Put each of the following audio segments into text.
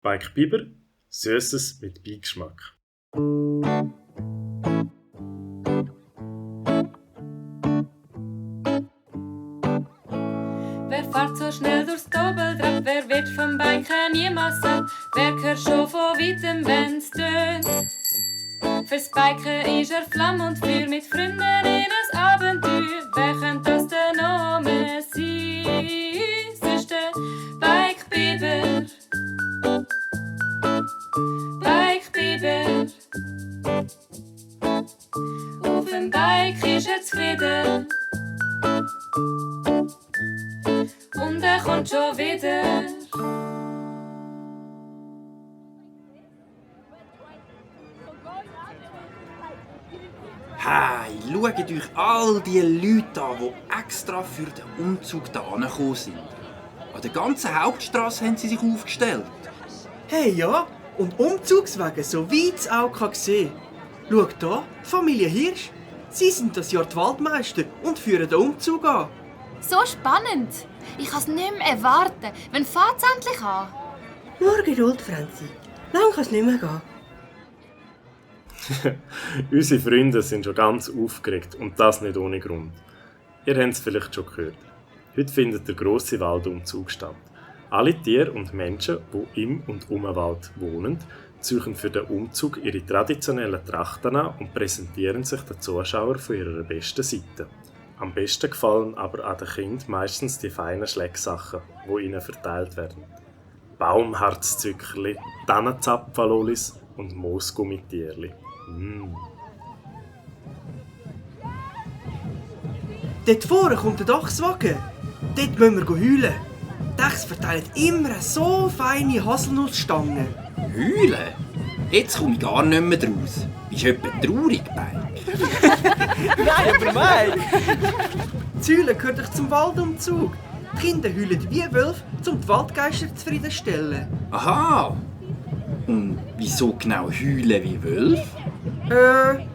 Bike Biber, Süßes mit Beigeschmack. Wer fährt so schnell durchs Doppeltrap? Wer wird vom Biken niemals satt? Wer hört schon von weitem, wenn's tönt? Fürs Biken ist Flamme und Feuer, mit Freunden in ein Abenteuer. Wer könnte das denn noch mehr sein? Es ist der Bike Biber. Bike Biber. Auf dem Bike ist zufrieden. Und kommt schon wieder. Hey, schaut euch all die Leute an, die extra für den Umzug hierher gekommen sind. An der ganzen Hauptstrasse haben sie sich aufgestellt. Hey ja, und Umzugswege, so weit das Auge kann sehen. Schau hier, Familie Hirsch. Sie sind das Jahr die Waldmeister und führen den Umzug an. So spannend! Ich kann es nicht mehr erwarten. Wann fährt es endlich an? Nur Geduld, Franzi. Lang kann es nicht mehr gehen. Unsere Freunde sind schon ganz aufgeregt und das nicht ohne Grund. Ihr habt es vielleicht schon gehört. Heute findet der grosse Waldumzug statt. Alle Tiere und Menschen, die im und um den Wald wohnen, ziehen für den Umzug ihre traditionellen Trachten an und präsentieren sich den Zuschauern von ihrer besten Seite. Am besten gefallen aber an den Kindern meistens die feinen Schlecksachen, die ihnen verteilt werden. Baumharzzückerli, Tannenzapfalolis und Moosgummitierli. Dort vorne kommt der Dachswagen. Dort müssen wir heulen. Die Dachs verteilen immer so feine Haselnussstangen. Heulen? Jetzt komme ich gar nicht mehr draus. Bist du etwa traurig, Bike? Nein, aber Mike! Das Heulen gehört doch zum Waldumzug. Die Kinder heulen wie Wölfe, um die Waldgeister zufriedenstellen. Aha! Und wieso genau heulen wie Wölfe?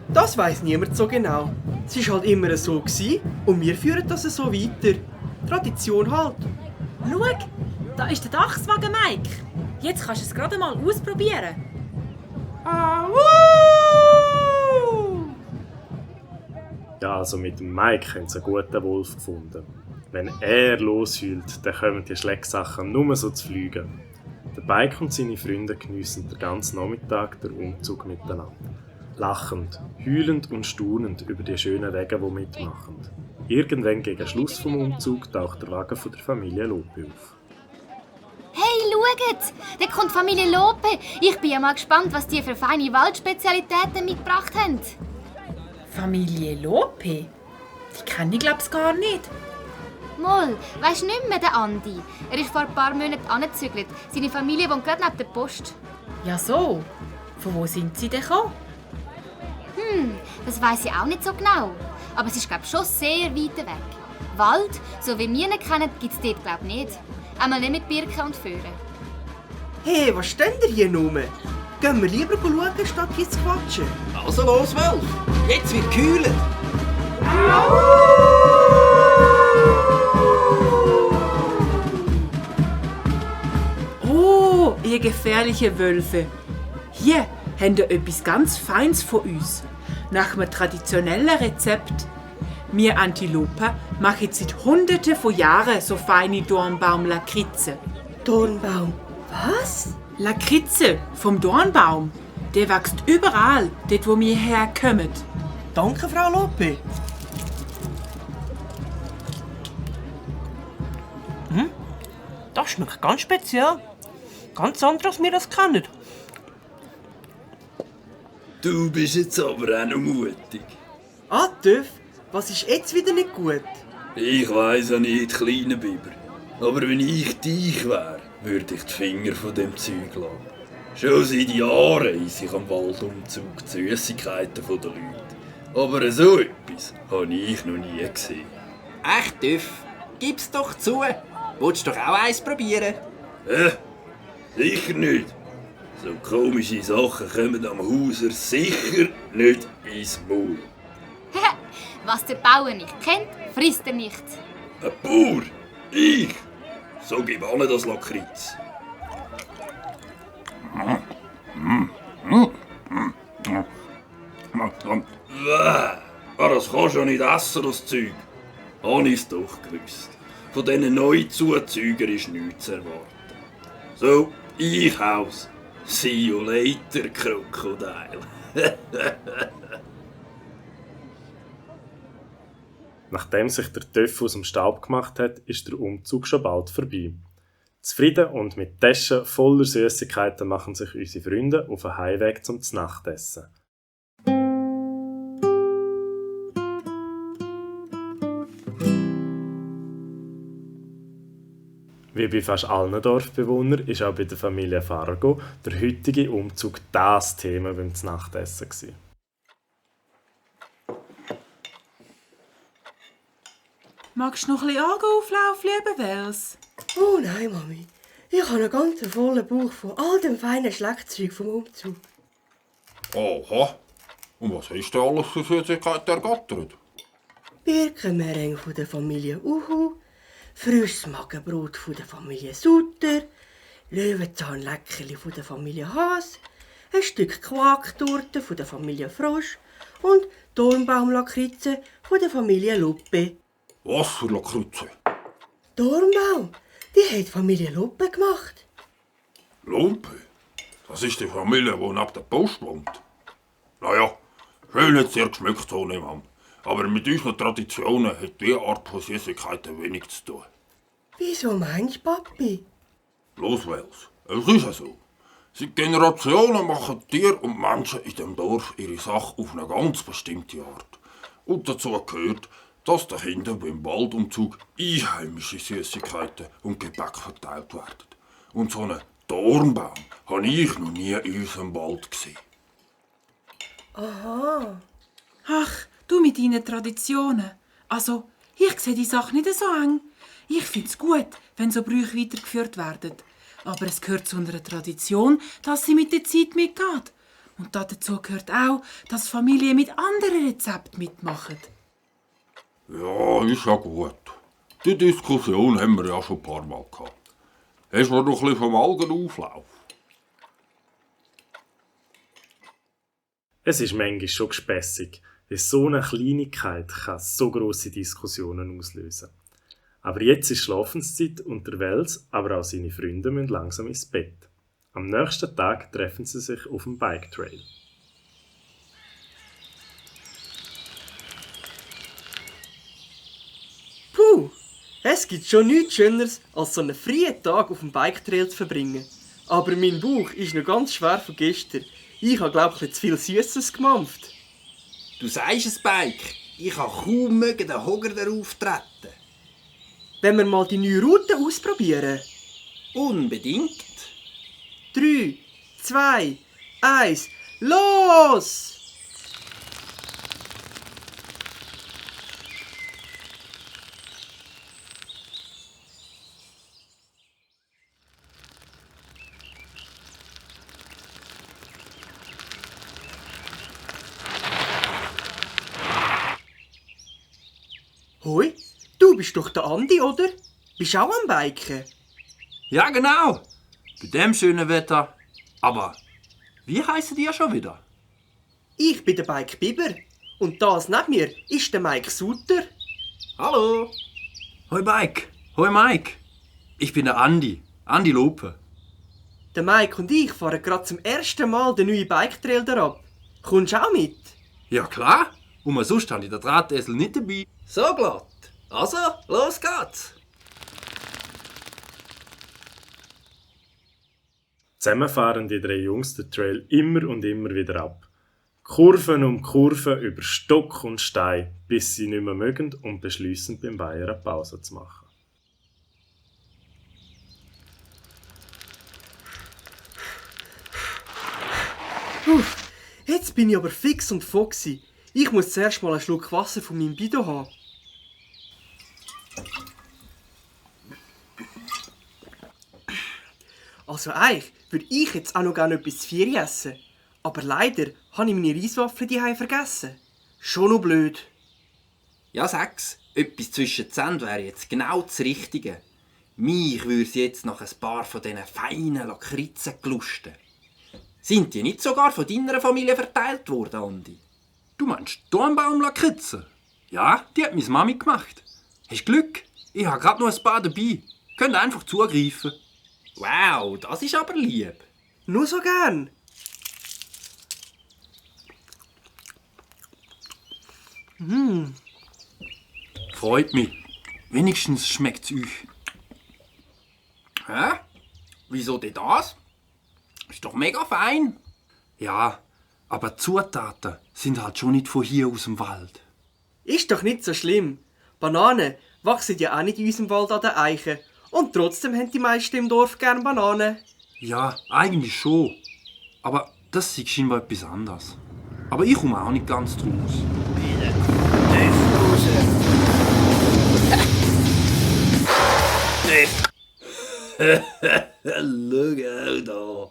Das weiss niemand so genau. Es war halt immer so gewesen, und wir führen das so weiter. Tradition halt. Schau, da ist der Dachswagen, Mike. Jetzt kannst du es gerade mal ausprobieren. Ja, also mit dem Mike haben sie einen guten Wolf gefunden. Wenn er losheult, dann kommen die Schlecksachen nur so zu fliegen. Der Bike und seine Freunde geniessen den ganzen Nachmittag den Umzug miteinander. Lachend, heulend und staunend über die schönen Wege, die mitmachen. Irgendwann gegen Schluss vom Umzug taucht der Wagen von der Familie Lope auf. Hey, schaut! Da kommt Familie Lope. Ich bin ja mal gespannt, was die für feine Waldspezialitäten mitgebracht haben. Familie Lope? Die kenne ich, glaube ich, gar nicht. Moll, weisst nicht mehr den Andi? Er ist vor ein paar Monaten angezügelt. Seine Familie wohnt gerade neben der Post. Ja so. Von wo sind sie denn gekommen? Das weiss ich auch nicht so genau. Aber es ist, glaube ich, schon sehr weit weg. Wald, so wie wir ihn kennen, gibt es dort, glaube ich, nicht. Einmal nicht mit Birken und Föhren. Hey, was steht ihr hier rum? Gehen wir lieber schauen, statt hier zu quatschen. Also los, Wölfe! Jetzt wird geheult! Oh, ihr gefährliche Wölfe! Hier habt ihr etwas ganz Feines von uns. Nach einem traditionellen Rezept. Wir Antilopen machen seit Hunderten von Jahren so feine Dornbaum-Lakritze. Dornbaum. Was? Lakritze vom Dornbaum. Der wächst überall, dort wo wir herkommen. Danke, Frau Lope. Das schmeckt ganz speziell. Ganz anders, als wir das kennen. Du bist jetzt aber auch noch mutig. Ah, Töff, was ist jetzt wieder nicht gut? Ich weiss ja nicht, kleiner Biber. Aber wenn ich dich wäre, würde ich die Finger von dem Zeug lassen. Schon seit Jahren esse ich am Waldumzug die Süssigkeiten der Leute. Aber so etwas habe ich noch nie gesehen. Echt, Töff? Gib's doch zu! Willst du doch auch eins probieren? Sicher nicht. So komische Sachen kommen am Hauser sicher nicht ins Maul. Was der Bauer nicht kennt, frisst er nicht. Ein Bauer? Ich? So gib an das Lakritz. Das kannst du ja nicht essen, das Zeug. Habe ich's doch gewusst. Von diesen neuen Zuzeugern ist nichts zu erwarten. So, ich aus. See you later, Krokodil. Nachdem sich der Töff aus dem Staub gemacht hat, ist der Umzug schon bald vorbei. Zufrieden und mit Taschen voller Süßigkeiten machen sich unsere Freunde auf den Heimweg zum Znachtessen. Wie bei fast allen Dorfbewohnern ist auch bei der Familie Fargo der heutige Umzug das Thema beim Znachtessen gewesen. Magst du noch ein bisschen auflaufen, lieber Wels? Oh nein, Mami. Ich habe einen ganz vollen Bauch von all dem feinen Schleckzeug vom Umzug. Aha. Und was hast du alles für Süßigkeiten ergattert? Birkenmeringue von der Familie Uhu, frisches Magenbrot von der Familie Sutter, Löwenzahnleckerli von der Familie Haas, ein Stück Quarktorte von der Familie Frosch und Dornbaumlakritze von der Familie Luppe. Was für Lakritze? Dornbaum, die hat die Familie Luppe gemacht. Lumpe? Das ist die Familie, die neben der Post wohnt. Naja, schön hat es ihr geschmeckt, so nebenan. Aber mit unseren Traditionen hat diese Art von Süßigkeiten wenig zu tun. Wieso meinst du, Papi? Los, Wels, es ist ja so. Seit Generationen machen Tiere und Menschen in dem Dorf ihre Sache auf eine ganz bestimmte Art. Und dazu gehört, dass den Kindern beim Waldumzug einheimische Süßigkeiten und Gebäck verteilt werden. Und so einen Dornbaum habe ich noch nie in unserem Wald gesehen. Aha. Ach, du mit deinen Traditionen. Also, ich sehe die Sache nicht so eng. Ich finde es gut, wenn so Brüche weitergeführt werden. Aber es gehört zu einer Tradition, dass sie mit der Zeit mitgeht. Und dazu gehört auch, dass Familien mit anderen Rezepten mitmachen. Ja, ist ja gut. Die Diskussion haben wir ja schon ein paar Mal gehabt. Hast du noch ein bisschen vom Algenauflauf? Es ist manchmal schon gespässig, wie so eine Kleinigkeit kann so grosse Diskussionen auslösen. Aber jetzt ist Schlafenszeit und der Wels, aber auch seine Freunde müssen langsam ins Bett. Am nächsten Tag treffen sie sich auf dem Bike Trail. Puh, es gibt schon nichts Schöneres, als so einen freien Tag auf dem Bike Trail zu verbringen. Aber mein Bauch ist noch ganz schwer von gestern. Ich habe, glaube ich, zu viel Süßes gemampft. Du sagst es, Bike. Ich kann kaum den Hocker darauf treten. Wenn wir mal die neue Route ausprobieren? Unbedingt. 3, 2, 1, los! Hoi, du bist doch der Andi, oder? Bist auch am Biken? Ja, genau. Bei dem schönen Wetter. Aber wie heissen die ja schon wieder? Ich bin der Mike Biber. Und das neben mir ist der Mike Sutter. Hallo. Hoi Mike. Hoi Mike. Ich bin der Andi. Andi Lupe. Der Mike und ich fahren gerade zum ersten Mal den neuen Bike-Trail ab. Kommst du auch mit? Ja klar. Und sonst habe ich den Drahtesel nicht dabei. So glatt. Also, los geht's. Zusammen fahren die drei Jungs den Trail immer und immer wieder ab. Kurven um Kurven über Stock und Stein, bis sie nicht mehr mögen und beschließen, beim Weiher eine Pause zu machen. Jetzt bin ich aber fix und foxy. Ich muss zuerst mal einen Schluck Wasser von meinem Bidon haben. Also eigentlich würde ich jetzt auch noch gerne etwas zu Vieri essen. Aber leider habe ich meine Reiswaffeln daheim vergessen. Schon noch blöd. Ja, sag's. Etwas zwischen 10 wäre jetzt genau das Richtige. Mich würde jetzt nach ein paar von diesen feinen Lakritzen gelusten. Sind die nicht sogar von deiner Familie verteilt worden, Andi? Du meinst Dornbaumlakritzen? Ja, die hat meine Mami gemacht. Hast Glück? Ich habe gerade noch ein paar dabei. Könnt einfach zugreifen. Wow, das ist aber lieb. Nur so gern. Freut mich. Wenigstens schmeckt's euch. Hä? Wieso denn das? Ist doch mega fein. Ja, aber die Zutaten sind halt schon nicht von hier aus dem Wald. Ist doch nicht so schlimm. Bananen wachsen ja auch nicht in unserem Wald an den Eichen. Und trotzdem haben die meisten im Dorf gern Bananen. Ja, eigentlich schon. Aber das ist scheinbar etwas anderes. Aber ich komme auch nicht ganz draus. Schau da.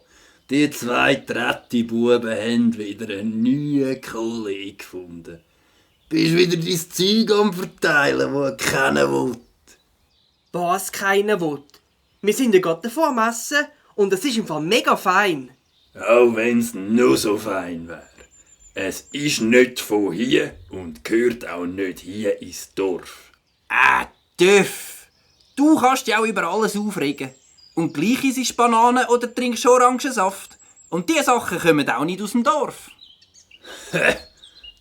Die zwei trette Buben haben wieder einen neuen Kollegen gefunden. Bist wieder dein Zeug am Verteilen, das keiner will. Was keiner will. Wir sind ja gerade davor am Essen und es ist im Fall mega fein. Auch wenn's nur so fein wäre. Es ist nicht von hier und gehört auch nicht hier ins Dorf. Döff. Du kannst dich auch über alles aufregen. Und gleich isst Bananen oder trinkst Orangensaft. Und diese Sachen kommen auch nicht aus dem Dorf.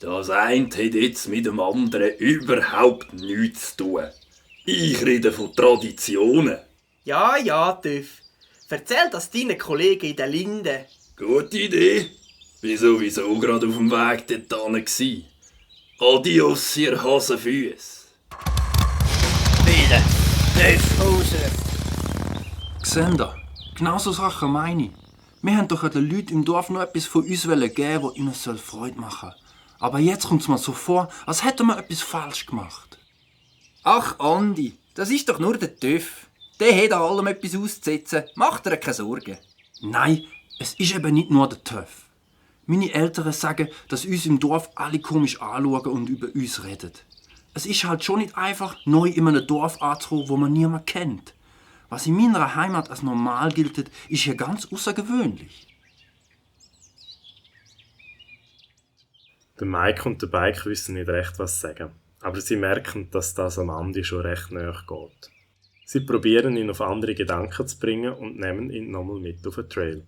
Das eine hat jetzt mit dem anderen überhaupt nichts zu tun. Ich rede von Traditionen. Ja, Töff. Erzähl das deinen Kollegen in der Linde. Gute Idee. Bin sowieso gerade auf dem Weg dorthin gsi. Adios, ihr Hasenfüsse. Wieder. Töffhose. Seht ihr? Genau so Sachen meine ich. Wir haben doch den Leuten im Dorf noch etwas von uns geben, das ihnen Freude machen soll. Aber jetzt kommt es mir so vor, als hätten wir etwas falsch gemacht. Ach, Andi, das ist doch nur der Töff. Der hat an allem etwas auszusetzen. Macht dir keine Sorgen. Nein, es ist eben nicht nur der Töff. Meine Eltern sagen, dass uns im Dorf alle komisch anschauen und über uns reden. Es ist halt schon nicht einfach, neu in einem Dorf anzukommen, wo man niemanden kennt. Was in meiner Heimat als normal gilt, ist hier ganz außergewöhnlich. Der Mike und der Bike wissen nicht recht, was sie sagen. Aber sie merken, dass das am Andi schon recht nahe geht. Sie probieren ihn auf andere Gedanken zu bringen und nehmen ihn nochmal mit auf den Trail.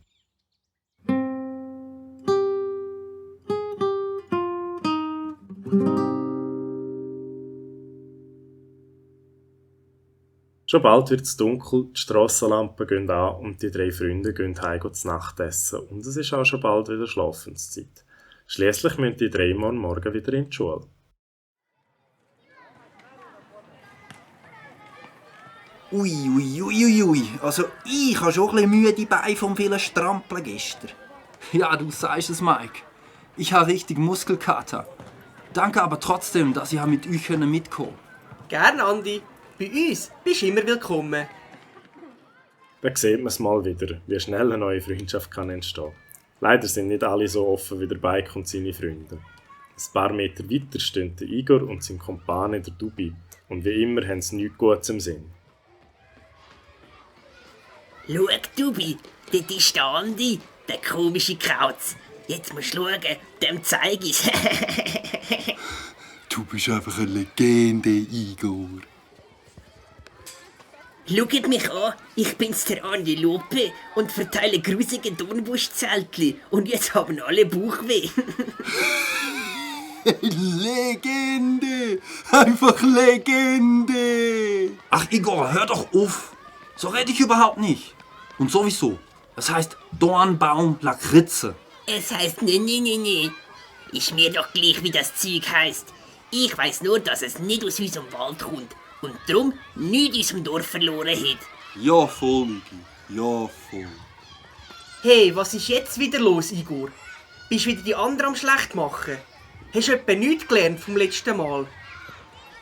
Schon bald wird es dunkel, die Strassenlampen gehen an und die drei Freunde gehen heim zu Nacht essen und es ist auch schon bald wieder Schlafenszeit. Schliesslich müssen die drei morgen wieder in die Schule. Ui. Also ich habe schon ein bisschen müde Beine vom vielen Strampeln gestern. Ja, du sagst es, Mike. Ich habe richtig Muskelkater. Danke aber trotzdem, dass ich mit euch mitkommen konnte. Gern, Andi. Bei uns bist du immer willkommen. Da sieht man es mal wieder, wie schnell eine neue Freundschaft kann entstehen. Leider sind nicht alle so offen wie der Bike und seine Freunde. Ein paar Meter weiter stehen der Igor und sein Kumpane der Dubi. Und wie immer haben sie nichts Gutes im Sinn. Schau, Dubi, dort ist der Andi, der komische Kauz. Jetzt musst du schauen, dem zeig ich's. Du bist einfach eine Legende, Igor. Schaut mich an, ich bin's der Andi Lope und verteile grusige Dornbuschzeltli. Und jetzt haben alle Bauchweh. Legende! Einfach Legende! Ach Igor, hör doch auf! So rede ich überhaupt nicht. Und sowieso, es heißt Dornbaum Lakritze. Es heißt nee. Ist mir doch gleich, wie das Zeug heißt. Ich weiß nur, dass es nicht aus unserem Wald kommt und drum nichts aus dem Dorf verloren hat. Ja, voll, Igor. Ja, voll. Hey, was ist jetzt wieder los, Igor? Bist wieder die anderen am schlecht machen? Hast du etwa nichts gelernt vom letzten Mal?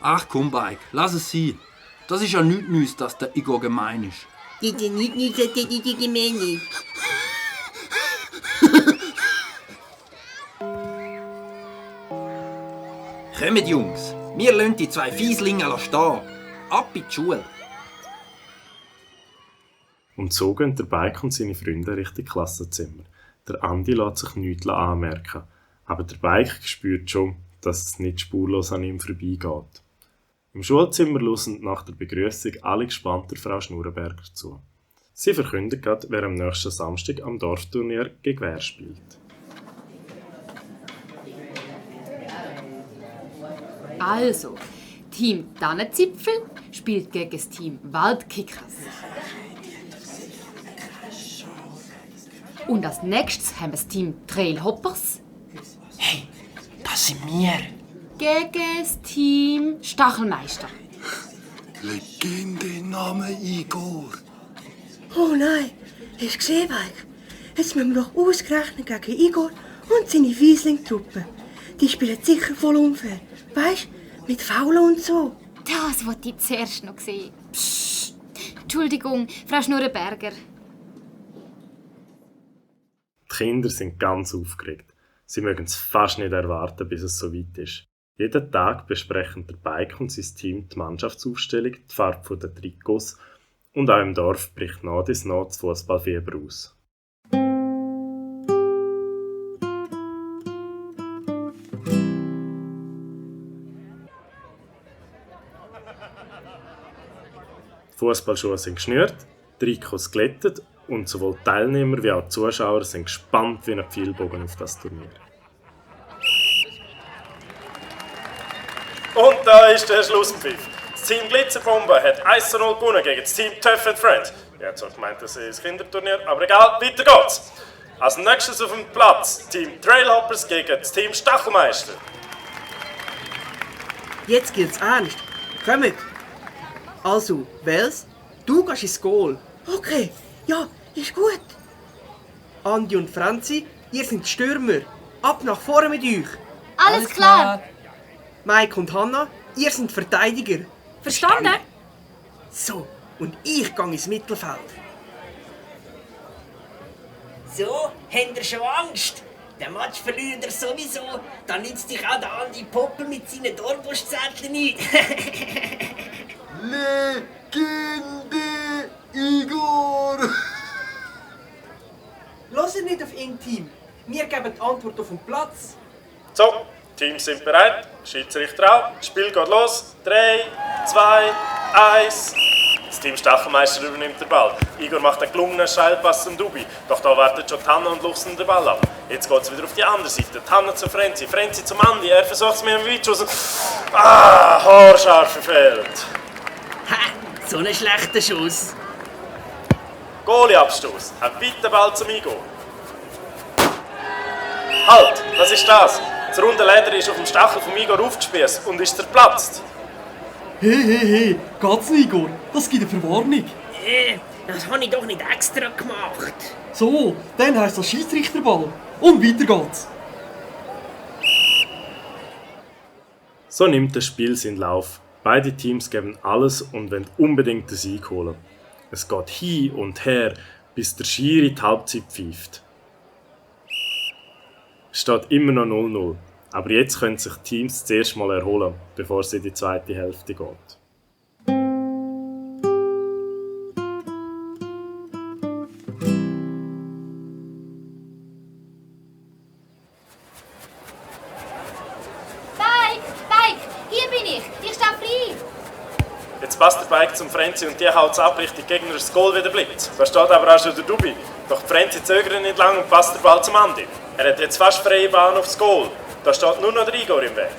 Ach komm, Bike, lass es sein. Das ist ja nichts Neues, dass der Igor gemein ist. Nicht, dass der gemein ist. Kommt, Jungs, wir lassen die zwei Fieslinge stehen. Ab in die Schule. Und so gehen der Bike und seine Freunde Richtung Klassenzimmer. Der Andi lässt sich nichts anmerken. Aber der Bike spürt schon, dass es nicht spurlos an ihm vorbeigeht. Im Schulzimmer hören nach der Begrüßung alle gespannt der Frau Schnurrenberger zu. Sie verkündet gerade, wer am nächsten Samstag am Dorfturnier gegen wer spielt. Also, Team Tannenzipfel spielt gegen das Team Waldkickers. Und als nächstes haben wir das Team Trailhoppers. Hey, das sind wir. Gegen das Team Stachelmeister. Legende Name Igor. Oh nein, hast du gesehen, Weig? Jetzt müssen wir doch ausgerechnet gegen Igor und seine Wiesling-Truppe. Die spielen sicher voll unfair. Weißt du, mit Faulen und so. Das wollte ich zuerst noch sehen. Psst. Entschuldigung, Frau Schnurrenberger. Die Kinder sind ganz aufgeregt. Sie mögen es fast nicht erwarten, bis es so weit ist. Jeden Tag besprechen der Bike und sein Team die Mannschaftsaufstellung, die Farbe der Trikots und auch im Dorf bricht nach das Fußballfieber aus. Die Fußballschuhe sind geschnürt, die Trikots glättet und sowohl die Teilnehmer wie auch die Zuschauer sind gespannt wie ein Pfeilbogen auf das Turnier. Und da ist der Schlusspfiff. Das Team Glitzerbombe hat 1:0 gewonnen gegen das Team Tough and Friends. Ich hätte zwar gemeint, das ist ein Kinderturnier, aber egal, weiter geht's. Als nächstes auf dem Platz Team Trailhoppers gegen das Team Stachelmeister. Jetzt gilt's ernst. Kommt! Also, Wels, du gehst ins Goal. Okay, ja, ist gut. Andi und Franzi, ihr seid Stürmer. Ab nach vorne mit euch. Alles klar. Mike und Hanna, ihr seid Verteidiger. Verstanden? So, und ich gehe ins Mittelfeld. So, habt ihr schon Angst? Den Match verliert ihr sowieso. Dann nützt dich auch der Andi Popper mit seinen Dornbuschzetteln nicht. Legende Igor. Hört nicht auf ihn, Team. Wir geben die Antwort auf den Platz. So, Teams sind bereit, Schiedsrichter auch, das Spiel geht los. 3, 2, 1. Das Team Stachelmeister übernimmt den Ball. Igor macht einen gelungenen Steilpass zum Dubi. Doch da wartet schon Hanna und luchsen den Ball ab. Jetzt geht es wieder auf die andere Seite. Hanna zu Frenzi, Frenzi zum Andi. Er versucht es mit einem Weitschuss. Haarscharf verfehlt. Ha, so ein schlechter Schuss. Goalie-Abstoß. Ein weiter Ball zum Igor. Halt, was ist das? Das runde Leder ist auf dem Stachel von Igor aufgespießt und ist zerplatzt. Hey, geht's nicht, Igor? Das gibt eine Verwarnung. Das habe ich doch nicht extra gemacht. So, dann heisst das Schiedsrichterball. Und weiter geht's. So nimmt das Spiel seinen Lauf. Beide Teams geben alles und wollen unbedingt den Sieg holen. Es geht hin und her, bis der Schiri die Halbzeit pfeift. Es steht immer noch 0:0, aber jetzt können sich die Teams zuerst mal erholen, bevor es in die zweite Hälfte geht. Bike, hier bin ich. Ich stehe frei. Jetzt passt der Bike zum Frenzi und die haut es ab Richtung Gegner das Goal wieder blitz. Da steht aber auch schon der Dubi. Doch die Frenzi zögert nicht lang und passt den Ball zum Andi. Er hat jetzt fast freie Bahn aufs Goal. Da steht nur noch der Igor im Weg.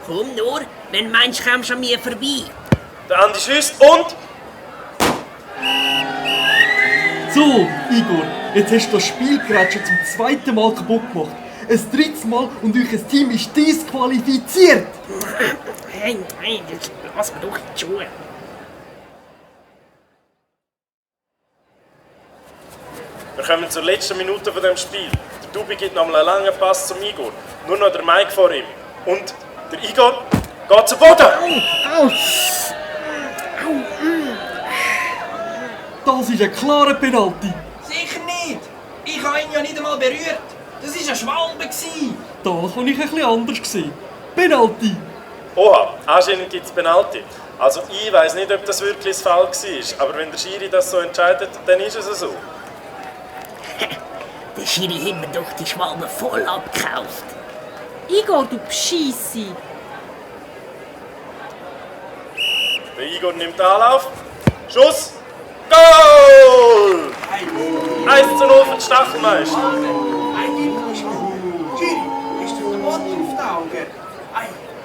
Komm nur, wenn du meinst, kommst du an mir vorbei. Der Andi schießt und... So, Igor, jetzt hast du das Spiel gerade schon zum zweiten Mal kaputt gemacht. Ein drittes Mal und euer Team ist disqualifiziert. Hey, jetzt lass mir doch in die Schuhe. Wir kommen zur letzten Minute von dem Spiel. Der Dubi gibt nochmal einen langen Pass zum Igor. Nur noch der Mike vor ihm. Und der Igor geht zu Boden. Das ist ein klarer Penalty. Sicher nicht! Ich habe ihn ja nicht einmal berührt. Das war ein Schwalbe. Das habe ich ein bisschen anders gesehen. Penalty. Oha, anscheinend gibt es Penalty. Also ich weiss nicht, ob das wirklich das Fall war. Aber wenn der Schiri das so entscheidet, dann ist es so. Der Schiri hat mir doch die Schwalbe voll abgekauft. Igor, du Bescheisse! Der Igor nimmt Anlauf. Schuss! Goal! 1:0 für den Stachelmeister.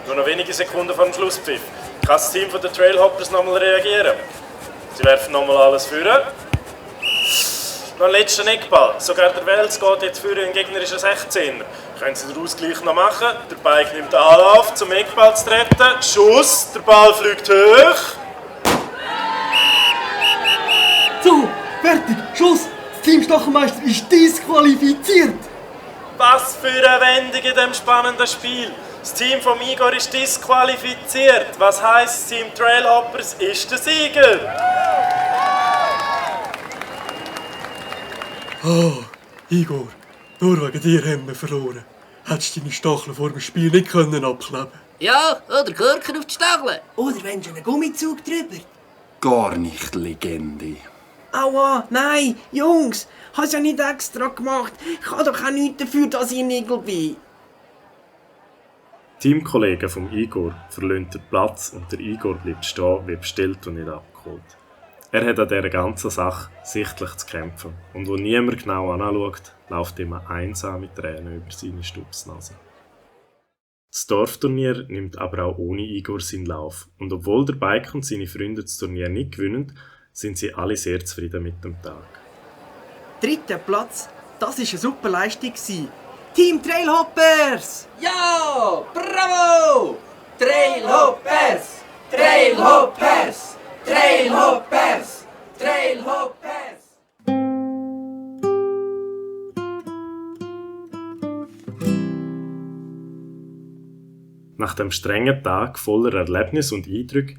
Nur noch wenige Sekunden vor dem Schlusspfiff. Kann das Team der Trailhoppers nochmal reagieren? Sie werfen nochmal alles führen. Noch ein letzter Eckball. Sogar der Wels geht jetzt für den gegnerischen 16er. Können Sie den Ausgleich noch machen? Der Bike nimmt Anlauf, zum Eckball zu treten. Schuss, der Ball fliegt hoch. So, fertig, Schuss! Das Team Stachelmeister ist disqualifiziert! Was für eine Wendung in diesem spannenden Spiel. Das Team von Igor ist disqualifiziert. Was heisst, das Team Trailhoppers ist der Sieger? Oh, Igor, nur wegen dir haben wir verloren. Hättest du deine Stacheln vor dem Spiel nicht abkleben können? Ja, oder Gurken auf die Stacheln. Oder wenn schon einen Gummizug drüber. Gar nicht Legende. Aua, nein, Jungs, ich habe es ja nicht extra gemacht. Ich habe doch auch nichts dafür, dass ich ein Igel bin. Teamkollegen vom Igor verlassen den Platz und der Igor bleibt stehen wie bestellt und nicht abgeholt. Er hat an dieser ganzen Sache sichtlich zu kämpfen und wo niemand genau anschaut, läuft ihm eine einsame Träne über seine Stupsnase. Das Dorfturnier nimmt aber auch ohne Igor seinen Lauf und obwohl der Bike und seine Freunde das Turnier nicht gewinnen, sind sie alle sehr zufrieden mit dem Tag. 3. Platz, das war eine super Leistung. Team Trailhoppers! Ja, bravo! Trailhoppers! Trailhoppers! Trailhoppers! Trailhoppers! Nach dem strengen Tag voller Erlebnis und Eindrücke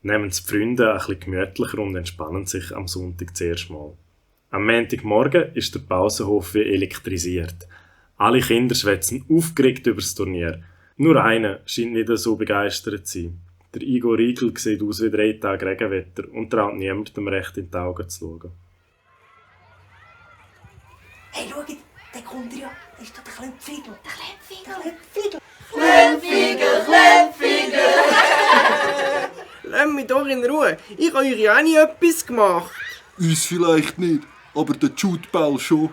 nehmen die Freunde ein bisschen gemütlicher und entspannen sich am Sonntag zuerst mal. Am Montagmorgen ist der Pausenhof wie elektrisiert. Alle Kinder schwätzen aufgeregt über das Turnier. Nur einer scheint nicht so begeistert zu sein. Der Igor Riegel sieht aus wie 3 Tage Regenwetter und traut niemandem recht in die Augen zu schauen. Hey, schaut, der kommt ja. Das ist doch der Klempfigel. Der Klempfigel. Klempfigel! Lass mich doch in Ruhe. Ich habe euch ja auch nie etwas gemacht. Uns vielleicht nicht, aber der Jude Bell schon.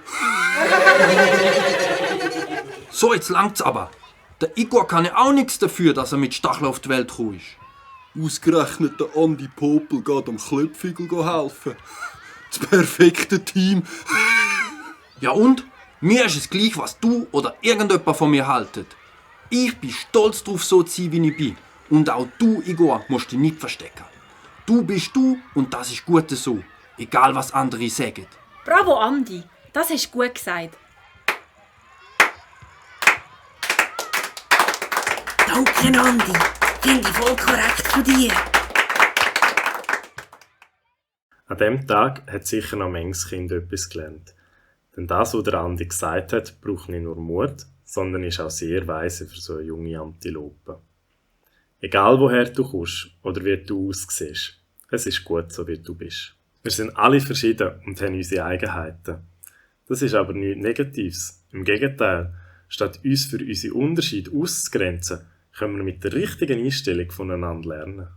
So, jetzt langt's aber. Der Igor kann ja auch nichts dafür, dass er mit Stacheln auf die Welt gekommen ist. Ausgerechnet der Andi Popel geht am Klöpfigel helfen. Das perfekte Team. Ja und? Mir ist es gleich, was du oder irgendjemand von mir haltet. Ich bin stolz darauf, so zu sein, wie ich bin. Und auch du, Igor, musst dich nicht verstecken. Du bist du und das ist gut so. Egal, was andere sagen. Bravo, Andi. Das hast du gut gesagt. Danke, Andi. Finde ich voll korrekt von dir. An diesem Tag hat sicher noch manches Kind etwas gelernt. Denn das, was der Andi gesagt hat, braucht nicht nur Mut, sondern ist auch sehr weise für so eine junge Antilope. Egal woher du kommst oder wie du aussiehst, es ist gut, so wie du bist. Wir sind alle verschieden und haben unsere Eigenheiten. Das ist aber nichts Negatives. Im Gegenteil, statt uns für unsere Unterschiede auszugrenzen, können wir mit der richtigen Einstellung voneinander lernen.